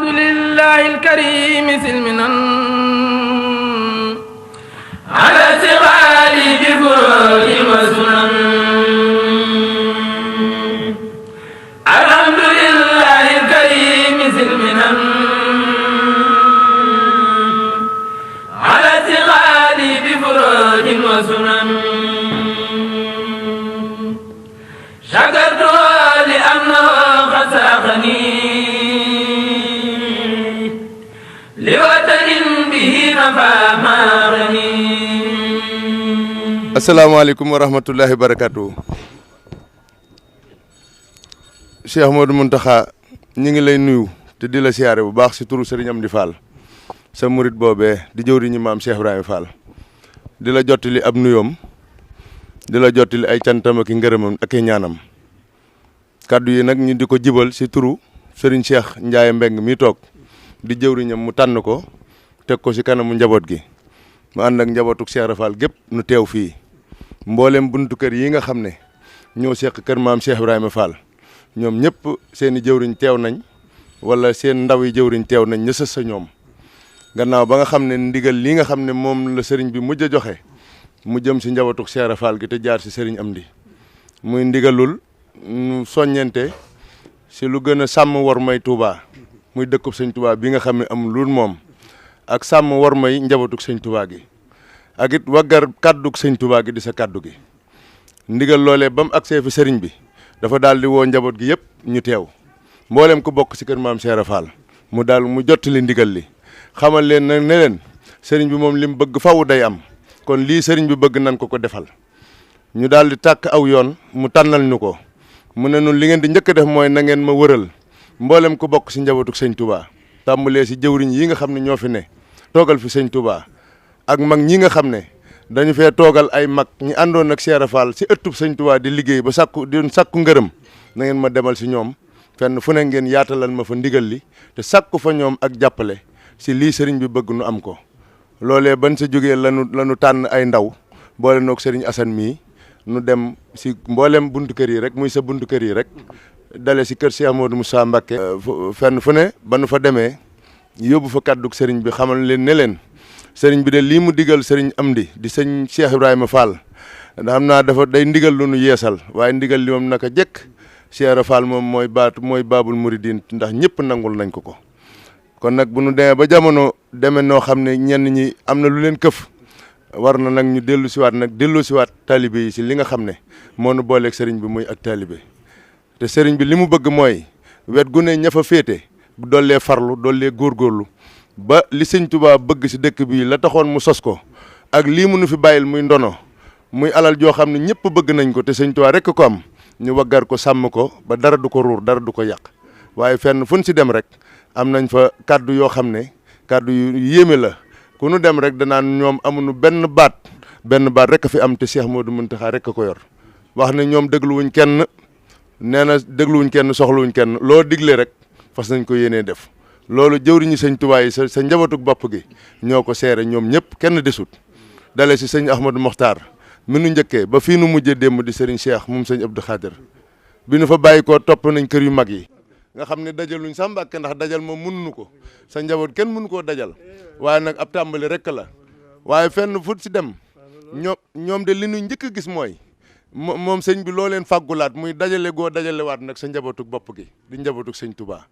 لله الكريم سلمنا على سغالي بفروج وسنن الحمد لله الكريم سلمنا على سغالي بفروج وسنن شكرت لأنه قد ساقني asalaamaaleykum wa rahmatullahi wa barakatuh. Cheikh Modou Mountakha ñi ngi lay nuyu te di la siyaare bu baax si turu Serigne Amdi Fall sa murit boobee di jëwriñu maam Cheikh Ibrahima Fall di la jottali ab nuyoom di la jottali ay cantam ak i ngërëmam ak i ñaanam kaddu yi nag ñu di ko jibal si turu Serigne Cheikh Ndiaye Mbeng mi toog di jëwriñam mu tànn ko teg ko si kanamu njaboot gi mu ànd ak njabootuk Cheikh Rafal gépp nu teew fii mboolem buntu kër yi nga xam ne ñoo seq kër maam Cheikh Ibrahima Fall ñoom ñëpp seeni jëwriñ teew nañ wala seen ndaw yi jëwriñ teew nañ ñësës sa ñoom gannaaw ba nga xam ne ndigal lii nga xam ne moom la sëriñ bi mujj a joxe mu jëm si njabootuk Cheikh Rafal gi te jaar si sëriñ Amdi muy ndigalul soññente si lu gën a sàmm war may Touba muy dëkkub sëñ Touba bi nga xam ne amul lu moom ak sàmm war may njabootug sëñ Touba gi ak it waggar kàddug sëñ Touba gi di sa kàddu gi ndigal loolee ba mu agsee fi sëriñ bi dafa daal di woo njaboot gi yëpp ñu teew mboolem ko bokk si kër maam Cheikh Fall mu jottali ndigal li xamal leen nag ne leen sëriñ bi moom li mu bëgg faw day am kon lii sëriñ bi bëgg nan ko defal ñu daal di tàkk aw yoon mu tànnal ñu ko mu ne nun li ngeen di njëkk a def mooy na ngeen ma wëral mboolem ko bokk si njabootug sëñ Touba tàmbalee si jëwriñ yi nga xam ne ñoo fi ne toogal fi sëñ Touba ak mag ñi nga xam ne dañu fee toogal ay mag ñi àndoon ak Cheikh Fall si ëttub sëñ Touba di liggéey ba sakku ngërëm na ngeen ma demal si ñoom fenn fu ne ngeen yaatalal ma fa ndigal li te sakku fa ñoom ak jàppale si lii sëriñ bi bëgg nu am ko loolee ban sa jógee lanu tànn ay ndaw boole noog sëriñ Assane mii nu dem si mboolem buntu kër yi rek muy sa buntu kër yi rek dale si kër Cheikh Modou Moussa Mbacké fenn fu ne ba nu fa demee yóbbu fa kàddug sëriñ bi xamal leen ne leen sëriñ bi de lii mu digal sëriñ Amdi di sëñ Cheikh Ibrahima Fall xam naa dafa day ndigal lu nu yeesal waaye ndigal li moom naka jekk Cheikh Fall moom mooy baabul muridin ndax ñëpp nangul nañ ko kon nag bu nu demee ba jamono demee noo xam ne ñenn ñi am na lu leen këf war na nag ñu dellu siwaat taalibe yi si li nga xam ne moo nu booleeg sëriñ bi muy ak taalibe te sëriñ bi li mu bëgg mooy wet gu ne ña fa féete bu dollee farlu dollee góorgóorlu ba li sëñ Touba bëgg si dëkk bi la taxoon mu sos ko ak lii mu nu fi bàyyil muy ndono muy alal joo xam ne ñëpp bëgg nañ ko te sëñ Touba rek ko am ñu waggar ko sàmm ko ba dara du ko ruur dara du ko yàq waaye fenn fu ñu si dem rek am nañ fa kàddu yoo xam ne kàddu yu yéeme la ku nu dem rek danaan ñoom amuñu benn baat rek a fi am te Cheikh Modou Mountakha rek a ko yor wax ne ñoom dégluwuñ kenn nee na dégluwuñ kenn soxlawuñ kenn loo digle rek fas nañ ko yéenee def loolu jëwriñu sëñ Touba yi sa njabootug bopp gi ñoo ko seere ñoom ñëpp kenn desut dale si sëñ Ahmadou Mokhtar mi nu njëkkee ba fii nu mujjee démb di sëriñ Cheikh moom sëñ Abdou Khadir bi nu fa bàyyi ko topp nañ kër yu mag yi nga xam ne dajaluñ sax Mbàkke ndax dajal moom mënuñu ko sa njaboot kenn mënu koo dajal waaye nag ab tàmbali rek la waaye fenn fu si dem ñoom de li nu njëkk a gis mooy moom sëñ bi loo leen fàggulaat muy dajalewaat nag sa njabootug bopp gi di njabootug sëñ Touba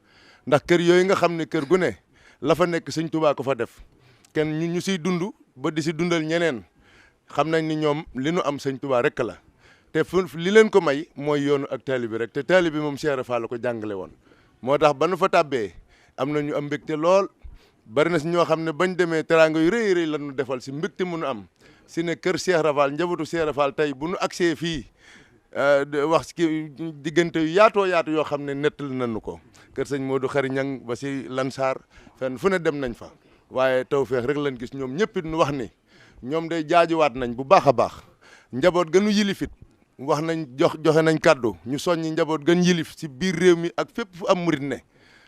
ndax kër yooyu nga xam ne kër gu ne la fa nekk sëñ Touba ko fa def kenn ñu siy dund ba di si dundal ñeneen xam nañ ni ñoom li nu am sëñ Touba rek la te li leen ko may mooy yoonu ak taalibi rek te taalibi moom Cheikh Fall la ko jàngale woon moo tax ba nu fa tàbbee am na ñu am mbégte lool bari na si ñoo xam ne bañ demee teraanga yu rëy la ñu defal si mbégte mu nu am si ne kër Cheikh Fall njabootu Cheikh Fall tey bu nu agsee fii wax ki diggante yu yaatoo yaatu yoo xam ne nettali nañu ko kër sëñ Modou Khary Niang ba si Lansar fenn fu ne dem nañ fa waaye tawfeex rek lañ gis ñoom ñëpp it nu wax ni ñoom day jaajuwaat nañ bu baax a baax njaboot gënu yilifit wax nañ joxe nañ kàddu ñu soññi njaboot gën yilif si biir réew mi ak fépp fu am murit ne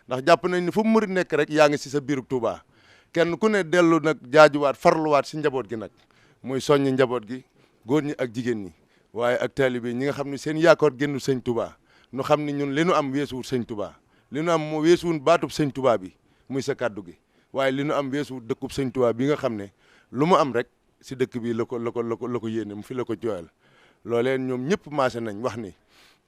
ndax jàpp nañ ni fu murit nekk rek yaa ngi si sa biirug Touba kenn ku ne dellu nag jaajuwaat farluwaat si njaboot gi nag muy soññi njaboot gi góor ñi ak jigéen ñi waaye ak taalibe ñi nga xam ne seen yaakaar génnu sëñ Touba nu xam ne ñun li nu am weesuwul sëñ Touba li nu am moo weesuwul baatub sëñ Touba bi muy sa kàddu gi waaye li nu am weesu dëkkub sëñ Tuubaa bi nga xam ne lu mu am rek si dëkk bi la ko yéene mu fi la ko jooyal loolee ñoom ñëpp maase nañ wax ni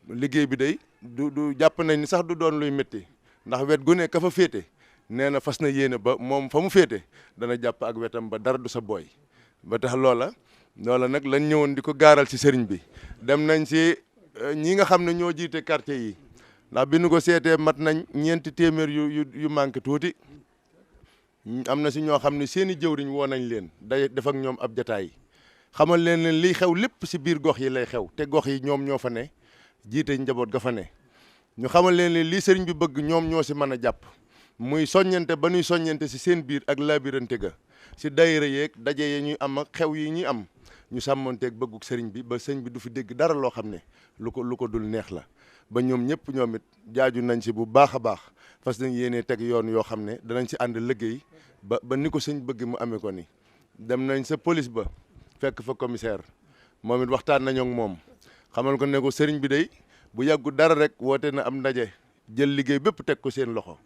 liggéey bi day du jàpp nañ ni sax du doon luy métti ndax wet gu ne ka fa féete nee na fas na yéene ba moom fa mu féete dana jàpp ak wetam ba dara du sa booy ba tax loola nag lañ ñëwoon di ko gaaral ci sëriñ bi dem nañ ci ñi nga xam ne ñoo jiite quartier yi ndax bi nu ko seetee mat nañ 4 téeméer yu manqué tuuti am na si ñoo xam ne seeni jëwriñ woo nañ leen day def ak ñoom ab jataay xamal leen ne liy xew lépp si biir gox yi lay xew te gox yi ñoom ñoo fa ne jiite njaboot ga fa ne ñu xamal leen ne lii sëriñ bi bëgg ñoom ñoo si mën a jàpp muy soññante ba ñuy soññante si seen biir ak labirante ga si daayira yeeg daje yi ñuy am ak xew yi ñuy am ñu sàmmonteeg bëgguk sëriñ bi ba sëriñ bi du fi dégg dara loo xam ne lu ko dul neex la ba ñoom ñëpp ñoom it jaaju nañ si bu baax a baax fas nañ yéenee teg yoon yoo xam ne danañ si ànd liggéey ba ni ko sëñ bëgg mu amee ko ni dem nañ sa police ba fekk fa commissaire moom it waxtaan nañoo ak moom xamal ko ne ko sëriñ bi day bu yàggu dara rek woote na am ndaje jël liggéey bépp teg ko seen loxo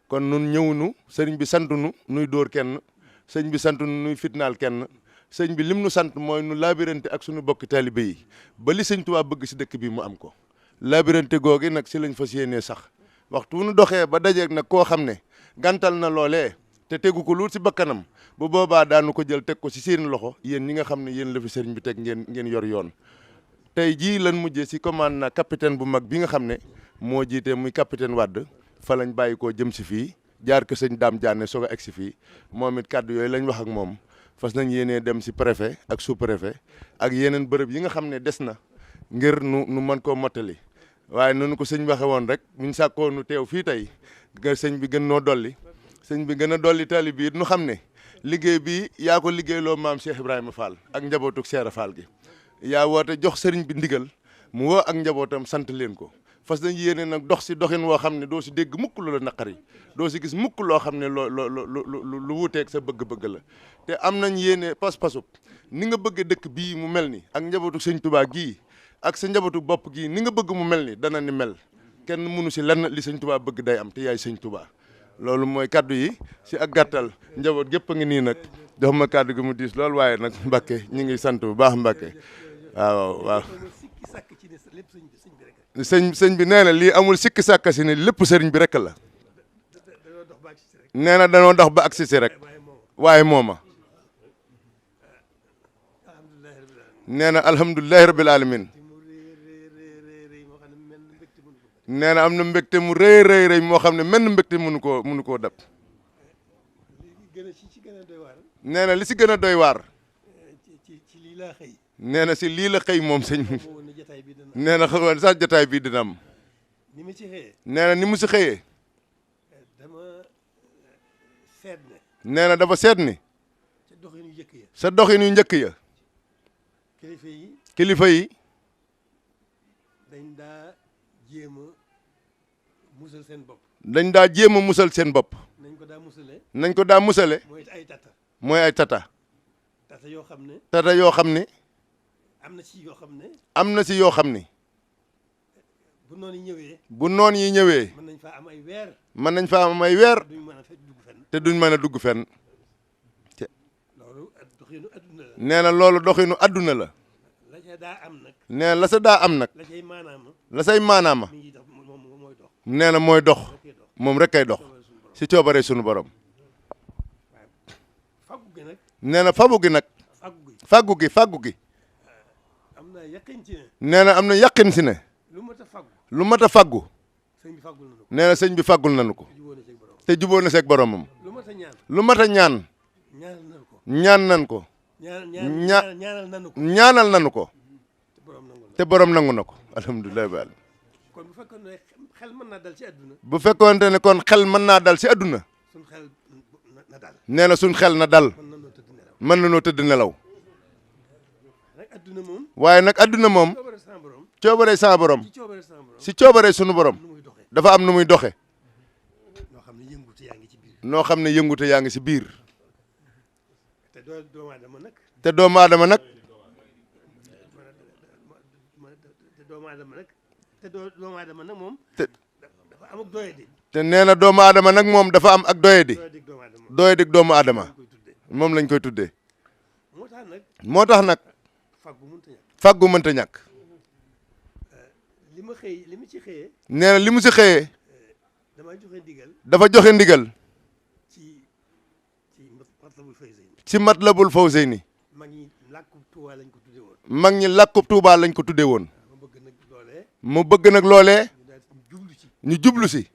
kon nun ñëwunu sëriñ bi santunu nuy dóor kenn sëñ bi santunu nuy fitnaal kenn sëñ bi lim nu sant mooy nu labirante ak suñu bokki taalibe yi ba li sëñ Tuubaa bëgg si dëkk bi mu am ko labirante googi nag si lañ fas yéenee sax waxtu wu nu doxee ba dajeeg nag koo xam ne gantal na loolee te tegu ko lu si bakkanam bu boobaa daanu ko jël teg ko si seen loxo yéen ñi nga xam ne yéen la fi sëriñ bi teg ngeen yor yoon tey jii lan mujjee si commande na capitaine bu mag bi nga xam ne moo jiite muy capitaine Wade fa lañ bàyyi koo jëm si fii jaar ko sëñ Dame Diané soog a egg si fii moom it kàddu yooyu lañ wax ak moom fas nañ yéenee dem si préfet ak sous préfet ak yeneen bërëb yi nga xam ne des na ngir nu mën koo mottali waaye noonu ko sëñ waxe woon rek buñ sàkkoo nu teew fii tey nga sëñ bi gën noo dolli sëñ bi gën a dolli tali bi it nu xam ne liggéey bi yaa ko liggéeyloo maam Cheikh Ibrahima Fall ak njabootuk Cheikh Fall gi yaa woote jox sëriñ bi ndigal mu woo ak njabootam sant leen ko fas nañ yéene nag dox si doxin woo xam ne doo si dégg mukk lu la naqari doo si gis mukk loo xam ne lu wuuteeg sa bëgg-bëgg la te am nañ yéene pas-pasub ni nga bëgg dëkk bii mu mel ni ak njabootu sëñ Touba gii ak sa njabootu bopp gii ni nga bëgg mu mel ni dana ni mel kenn mënu si lenn li sëñ Touba bëgg day am te yaay sëñ Touba loolu mooy kaddu yi si ak gàttal njaboot gépp a ngi nii nag jox ma kaddu gi mu diis loolu waaye nag Mbàkke ñu ngi sant bu baax Mbàkke waaw sëñ bi nee na lii amul sikki sàkka si ni lépp sëriñ bi rek la nee na danoo dox ba agsi si rek waaye mooma nee na alhamdulilahi rabbil alamin nee na am na mbégte mu rëy moo xam ne menn mbégte mënu koo dab nee na li si gën a doy waar nee na si lii la xëy moom sëñ bi nee na xamoon sax jotaay bii dina am nee na ni mu si xëyee nee na dafa seet ni sa doxin yu njëkk ya kilifa yi dañ daa jéem a musal seen bopp. dañ daa jéem a musal seen bopp. nañ ko daa musale. mooy ay tata. tata yoo xam ne. tata yoo xam ne. am na ci yoo xam ne. am na si yoo xam ni. bu noon yi ñëwee. bu noon yi ñëwee. mën nañ faa am ay weer. mën nañ faa am ay weer. duñ mën a dugg fenn. te duñ mën a dugg fenn. loolu doxinu adduna la. nee na loolu doxinu adduna la. la ca daa am nag. nee na la sa daa am nag. la cay maanaama. la say maanaama. mi ngi dox mooy dox. nee na mooy dox. moom rek kay dox. si coobare sunu borom. faggu gi nag. nee na fabu gi nag. faggu gi. am na yaqin ci ne. nee na am na yaqin si ne. lu mat a faggu. lu mat a faggu. sëñ bi faggul nañu ko. nee na sëñ bi faggul nañu ko. te jubóo na seeg boromam. lu mat a ñaan. lu mat a ñaan. ñaanal nañu ko. ñaan nañ ko. ñaanal nañu ko. ñaanal nañu ko. te borom nangu na ko. alhamdulilah baal. kon bu fekkoon ne xel mën naa dal ci àdduna. bu fekkoonte ne kon xel mën naa dal si àdduna. suñ xel na dal. nee na suñ xel na dal. mën na noo mën na noo tëdd nelaw. tëdd nelaw. nag àdduna moom. waaye nag àdduna moom. coobare sa borom. si coobare sunu borom. dafa am nu muy doxe. noo xam ne yëngute yaa ngi ci biir. noo xam ne yëngute yaa ngi si biir. te doomu aadama nag. te doomu aadama nag. te doomu aadama nag moom. te dafa am ak doyadi. te nee na doomu aadama nag moom dafa am ak doyadi. doyadig doomu aadama doyadig doomu aadama koy tuddee. moom lañ koy tuddee. moo tax nag moo tax nag faggu mënta ñàkk. faggu mënta ñàkk. li ma ci xëyee nee na li mu si xëyee damaa joxe ndigal dafa joxe ndigal ci Matlabul Fawzayni. ci Matlabul Fawzayni. mag ñi làkku Tuubaa lañ ko tuddee woon. mag ñi làkkub Tuubaa lañ ko tuddee woon. ma bëgg nag loolee mu bëgg nag loolee ñu daal di jublu ci ñu jublu si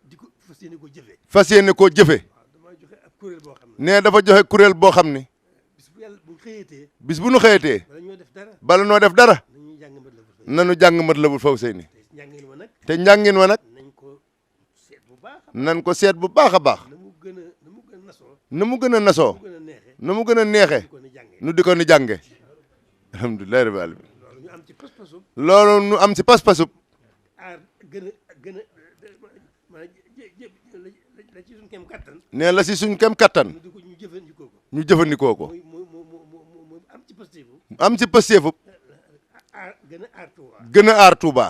di ko fas yéene ko jëfee. fas yéene koo jëfe. waaw damaa joxe ab kuréel boo xam ne nee dafa joxe kuréel boo xam ni bis bu yàlla bu ñu xëyatee bis bu nu xëyatee bala ñoo def dara bala noo def dara nañuy jàng Matlabul Fawzayni. nanu jàng Matlabul Fawzayni. te njàngin ma nag te njàngin wa nag nañ ko seet bu baax nan ko seet bu baax a baax na mu gën a nasoo na mu gën a nasoo mu gën a neexee na mu gën a neexe di ko ni jàngee. nu di ko ni jànge alhamdulillahi rabbil alamin. loolu ñu am ci pas-pasu loolu nu am si pas-pasub aar gën a maanaam la ci suñ kem kattan nee la si suñ kem kattan ñu di ko ñu jëfandikoo ko ñu jëfandikoo ko mu am ci pasteefu am si pësteefub aar gën a aar Tuubaa gën a aar Touba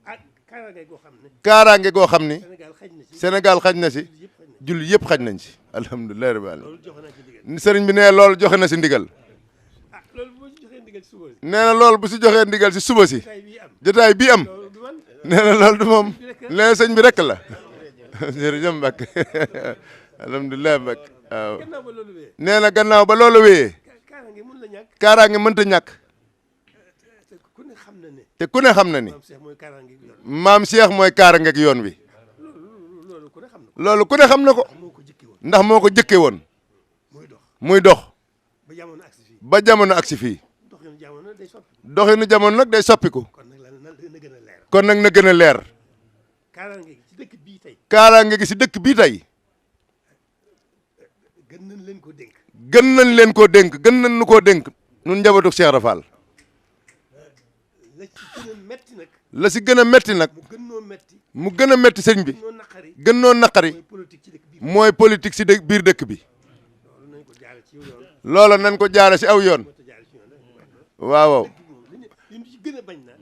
ak kaaraange goo xam ne kaaraange goo xam ni Sénégal xaj na ci Sénégal xaj na si yëpp xaj na ci julli yëpp xaj nañ si alhamdulillahi rabbil alamin. loolu joxe naa ci ndigal. sëriñ bi nee loolu joxe na si ndigal. Loolu boo ci joxee ndigal suba si nee na loolu bu si joxee ndigal si suba si tay bii am jotaay bii am loolu du man nee na loolu du moom nee na sëñ bi rek la jërëjëf Mbacke alhamdulilah Mbacke waaw. gannaaw ba loolu wee nee na gannaaw ba loolu wéyee kaaraange mën la ñàkk kaaraange mënta ñàkk te ku ne xam na ne te ku ne xam na ni maam Cheikh mooy kaaraange bi yoon maam Cheikh mooy kaaraange ak yoon wi loolu ku ne xam na ko loolu ku ne xam na ko moo ko jëkke woon ndax moo ko jëkkee woon muy dox muy dox ba jamono agsi fii ba jamono agsi fii doxinu jamono day soppi doxinu jamono nag day soppiku kon nag na gën a leer kon nag na gën a leer kaaraange gi ci dëkk bii tey kaaraange gi si dëkk bii tey gën nañ leen ko dénk gën nañ leen koo dénk gën nañ nu koo dénk nun njabootu Cheikh Ibra Fall la ci gën a metti nag la si gën a metti nag mu gën noo metti mu gën a metti sëñ bi noo naqari gën noo naqari mooy politique ci dëkk bii mooy politique si biir dëkk bi loolu nañ ko jaare ci yoon loola nañ ko jaare si aw yoon moo ta jaare ci yoon waaw waaw moom li ñu ci gën a bañ na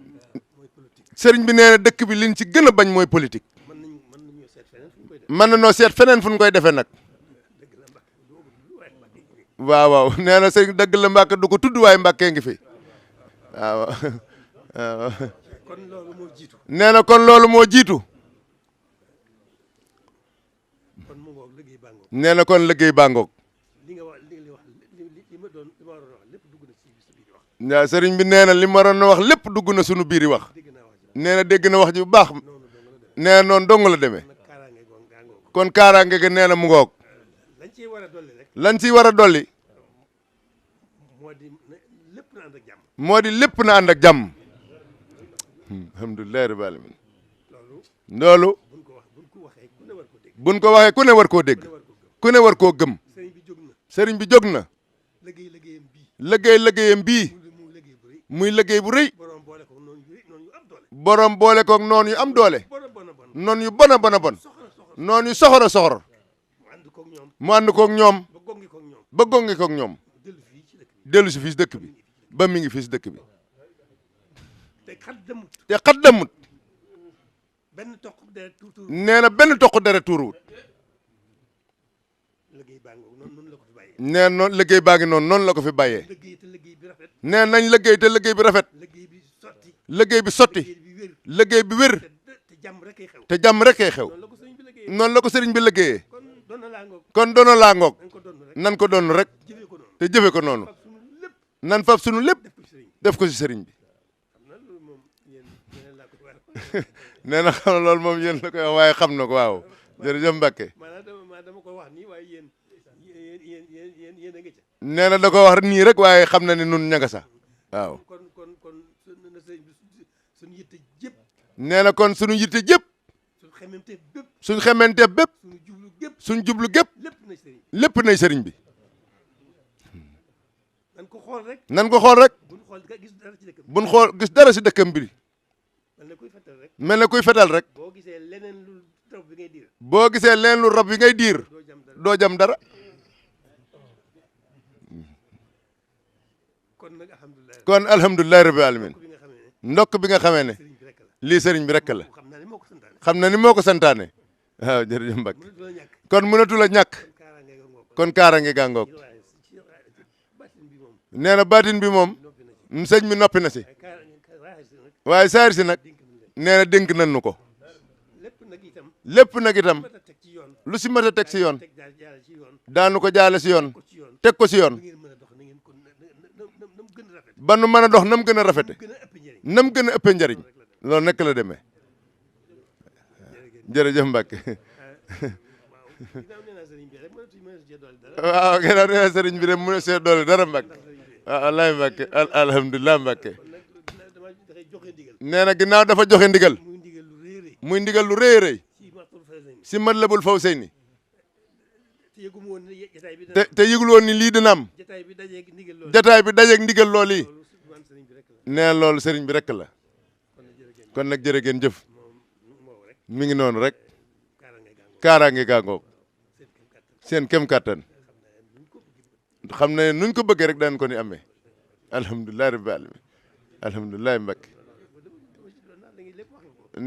mooy politique sëriñ bi nee na dëkk bi liñ ci gën a bañ mooy politique mën nañoo seet feneen fu ñu koy def mën na noo seet feneen fu ñu koy defee nag dëgg la Mbàkke du waaye Mbàkke gi waaw waaw nee na sëriñ dëgg la Mbàkke du ko tudd waaye Mbàkke ngi fi waaw waaw kon loolu moo jiitu nee na kon loolu moo jiitu kon mu ngoog liggéey baa ngoog nee na kon liggéey baa ngoog li nga wax li ma doon li ma waroon a wax lépp dugg na ci biir wax waaw sëriñ bi nee na li ma waroon a wax lépp dugg na sunu biir yi wax dégg naa wax ji nee na dégg na wax ji bu baax noonu dong la demee nee na noonu dong la demee nag kaaraange goog gaa ngoog kon kaaraange gi nee na mu ngoog lañ ciy war a dolli rek lan ciy war a dolli moo di lépp na ànd ak jàmm moo di lépp na ànd ak jàmm alhamdulilah rabbil alamin loolu loolu buñ ko waxee ku ne war ko dégg buñ ko waxee ku ne war koo dégg ku ne war ko gëm ku ne war koo gëm sëriñ bi jóg na sëriñ bi jóg na liggéeyam bii liggéeyam bii mu liggéey bu rëy muy liggéey bu rëy borom boole ko noonu yu am doole borom boole koog noonu yu am doole bon noonu yu bon a bon a bon soxla noonu yu soxor soxor mu ànd koog ñoom mu ànd koog ñoom ba gongi koog ñoom ba gonge koog ñoom dellu fii ci dëkk bi dellu si fii si dëkk bi ba mi ngi fii si dëkk bi te xat demut te xat demut benn toq deret tuutur nee na benn toq dara tuuruwut liggéey baa ngoog noonu la ko fi bàyyee nee noonu liggéey baa ngi noonu noonu la ko fi bàyyee liggéey te liggéey bi rafet nee nañ liggéey te liggéey bi rafet liggéey bi sotti liggéey bi sotti liggéey bi wér liggéey bi wér te jàmm rek ay xew te jàmm rek kay xew noonu la ko sëriñ bi liggéeyee noonu la ko sëriñ bi liggéeyee kon doon na laa ngoog kon doona laa ngoog nañ ko doon rek nan ko doon rek jëfee ko noonu te jëfe ko noonu fab suñu lépp nan fab sunu lépp def ko ci sëriñ bi def ko si sëriñ bi xam na loolu moom yéen laa ko war nee na xam na loolu moom yéen la koy wax waaye xam na ko waaw jërëjëf Mbacke maanaam dama ko wax nii waaye yéen a nga ca nee na da ko wax nii rek waaye xam na ni nun ña nga sax waaw kon na sëriñ bi suñu yitte jëpp nee na kon sunu yitte jëpp suñu xememte bépp suñ xemente bépp suñu jublu gépp suñ jublu gépp lépp na sëriñ lépp nay sëriñ bi nan ko xool rek nan ko xool rek buñ xool gis dara ci dëkk bi buñ xool gis dara si dëkkam bi mel na kuy fettal rek mel na kuy fetal rek boo gisee leneen lu taw bi ngay diir boo gisee leen lu rab yi ngay diir doo jam dara doo jam dara kon nag alhamdulilah kon alhamdulilah rabbil alamin bi nga xamee ne ndokk bi nga xamee ne sëriñ bi rek la lii sëriñ bi rek la xam naa ne moo ko santaane xam na ni moo ko santaane waaw jërëjëf Mbacke mënatu la ñàkk kon mënatu la ñàkk kaaraange nga ngoog kon kaarange gàngoog ci baatin bi moom nee na baatin bi moom noppi na ci sëñ mi noppi na si waaye raxas nag waaye saayir si nag dénk nañ leen nee na dénk nañ nu ko lépp nag itam lépp nag itam mat a teg ci yoon lu si mat a teg si yoon teg jaare ci yoon daanu ko jaale si yoon ko ci yoon teg ko si yoon ba ngeen mën a dox na ngeen ko na mu gën a rafet ba nu mën a dox nam gën a rafete gën a ëpp njëriñ nam gën a ëppee njariñ loolu nekk la demee jërëjëf Mbacke ginnaaw nee naa sëriñ bi rek mënatu cee dolli dara waaw ginnaaw nee na sëriñ bi de mu ne see doole dara Mbacke waaw wallaay Mbacke alhamdulilah Mbacke kon nag dama dafay joxe ndigal nee na ginnaaw dafa joxe ndigal muy ndigal lu rëy rëy muy ndigal lu rëy a rëy ci maxtul fay nañ si Matlabul Fawzayni te yëguma woon ne jataay bi te yëgul woon ni lii dina am jataay bi dajeeg ndigal loolu jataay bi dajeeg ndigal loolu yi loolu man sëriñ bi rek la nee na loolu sëriñ bi rek la kon nag jërëjëf kon nag jërë ngeen jëf moom moo rek mi ngi noonu rek kaaraange gàngoog kaaraange gàngoog seen kem kattan seen kem kàttan xam ne nuñ ko bëggee rek daan ko ni amee alhamdulilah rabbil alamin alhamdulilah Mbacke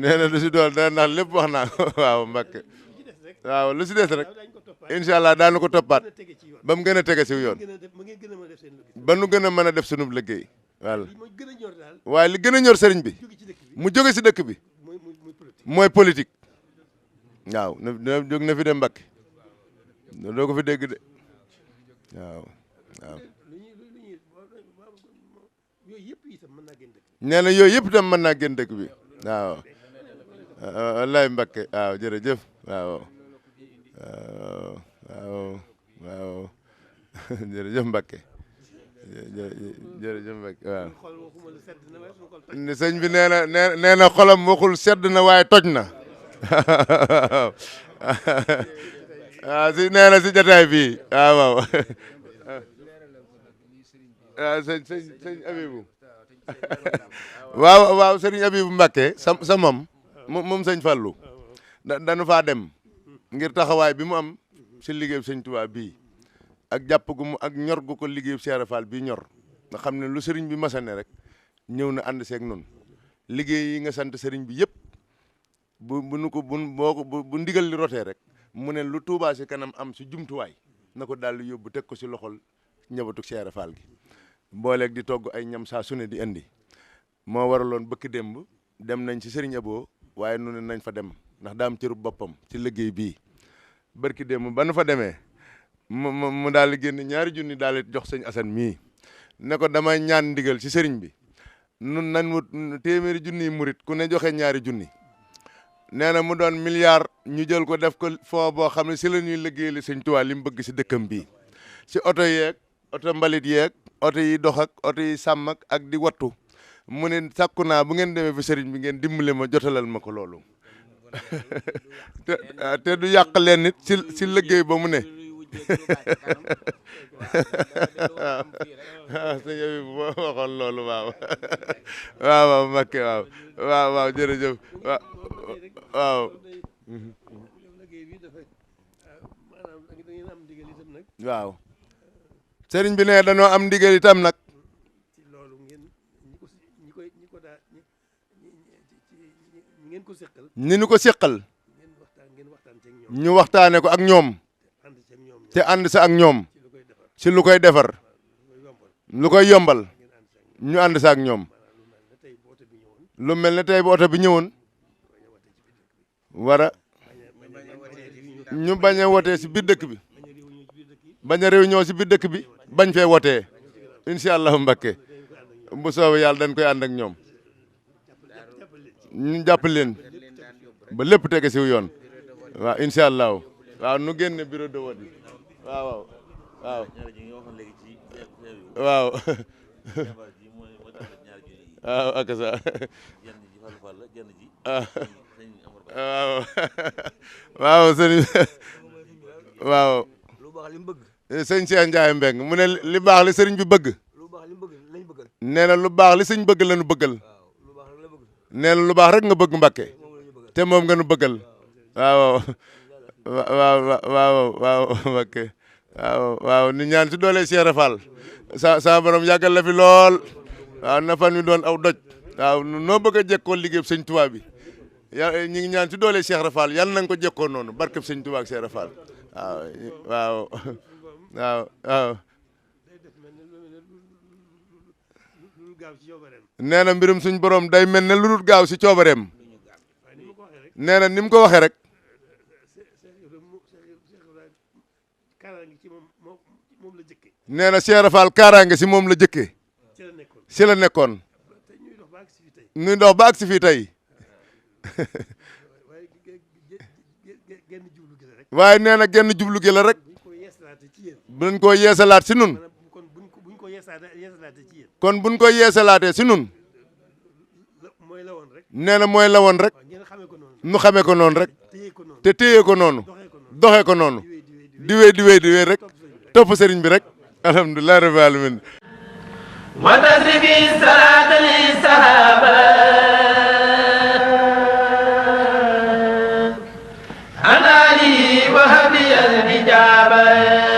nee na lu si dool dana ndax lépp wax naa ko waaw Mbacke waaw lu si des rek dañ ko toppaat incha allah daanu ko toppaat na tege ci yoon ba mu gën a tege si yoon gën a def ma ngeen gën a mën a def seen liggéey ba nu gën a mën a def sunub liggéey voilà li ma gën a ñor daal waaye li gën a ñor sëriñ bi jóge ci dëkk bi mu jóge si dëkk bi muy politique mooy politique waaw na jóg na fi dem Mbacke doo ko fi dégg de waaw waaw yooyu yëpp itam mën naa génn dëkk bi nee na yooyu yëpp itam mën naa génn dëkk bi waaw wallaay Mbacke waaw jërëjëf waaw waaw waaw jërëjëf Mbacke jërëjëf Mbacke waaw xool waxuma lu sedd na waaye suñu xol toj ni sëñ bi nee na xolam waxul sedd na waaye toj na waaw si nee na si jotaay bi waaw waaw waaw sëñ Abibu waaw sëriñ Abibu Mbacke sa moom sëñ Fallou dañu faa dem ngir taxawaay bi mu am si liggéey sëñ Tuubaa bii ak jàpp gu mu ak ñor gu ko liggéey Cheikh Fall bii ñor nga xam ne lu sëriñ bi masane rek ñëw na ànd seeg noonu liggéey yi nga sant sëriñ bi yëpp bu ndigal li rotee rek mu ne lu Tuubaa si kanam am si jumtuwaay na ko daal di yóbbu teg ko si loxol njabootu Cheikh Fall gi booleeg di togg ay ñam saa su ne di indi moo waraloon bëkk démb dem nañ ci sëriñ Abo waaye nu ne nañ fa dem ndax daa am cëru boppam ci liggéey bii barki démb ba nu fa demee mu daal di génn 2 junni daal di jox sëñ Assane mii ne ko damay ñaan ndigal ci sëriñ bi nun nañ wut téeméeri junni murit ku ne joxe 2 junni nee na mu doon milliard ñu jël ko def ko fond boo xam ne si la ñuy liggéey li sëñ Tuubaa li mu bëgg si dëkkam bii si oto yeeg oto mbalit yeeg oto yi dox ak oto yi sàmm ak di wattu mu ne sàkku naa bu ngeen demee fi sëriñ bi ngeen dimbale ma jotalal ma ko loolu te du yàq leen nit si liggéey ba mu ne waaw sëñ bi bu ma waxoon loolu waaw Mbacke waaw jërëjëf waaw liggéey bi dafa maanaam da ngeen am ndigal itam nag waaw sëriñ bi ne dañoo am ndigal itam nag ci loolu ngeen ngeen ko seqal ni ñu ko seqal ngeen waxtaan ceeg ñoom ñu waxtaane ko ak ñoom ànd ceeg ñoom te ànd sa ak ñoom ci lu koy defar si lu koy defar lu koy yombal ñu ànd sa ak ñoom lu mel ne tey bu oto bi ñëwoon war a ñu bañ a wotee si biir dëkk bi bañ a réunion si biir dëkk bi bañ fee wotee incha allahu Mbacke bu soobee yàlla dañ koy ànd ak ñoom ñu jàpp leen ba lépp tege si yoon waaw incha allahu waaw nu génne bureau de vote yi waaw waaw ak sa waaw sëñ waaw sëñ Cheikh Ndiaye Mbeng mu ne li baax li sëriñ bi bëgg nee na lu baax li sëñ bëgg la nu bëggal nee na lu baax rek nga bëgg Mbacke te moom nga nu bëggal waaw Mbacke waaw ni ñaan si doole Cheikh Fall sa borom yàggal la fi lool waaw na fan wi doon aw doj waaw noo bëgg a jekkoo liggéey sëñ Tuubaa bi ñi ngi ñaan ci doole Cheikh Rafal yàlla na nga ko jekkoo noonu barkeb sëñ Tuubaa ak Cheikh Rafal waaw waaw waaw nee na mbirum suñ borom day mel ne lu dul gaaw si coobareem nee na ni mu ko waxee rek nee na Cheikh Rafal kaaraange si moom la jëkkee si la nekkoon ñuy dox ba agsi fii tey waaye nee na genn jublu gi la rek buñ ko yeesalaat si nun kon buñ ko yeesalaatee si nun nee na mooy la woon rek nu xamee ko noonu rek te téye ko noonu doxee ko noonu di wéy rek topp sëriñ bi rek alhamdulilah rabbil alamin wa tasrifi salaata li sahaba an ali wa habi al hijaba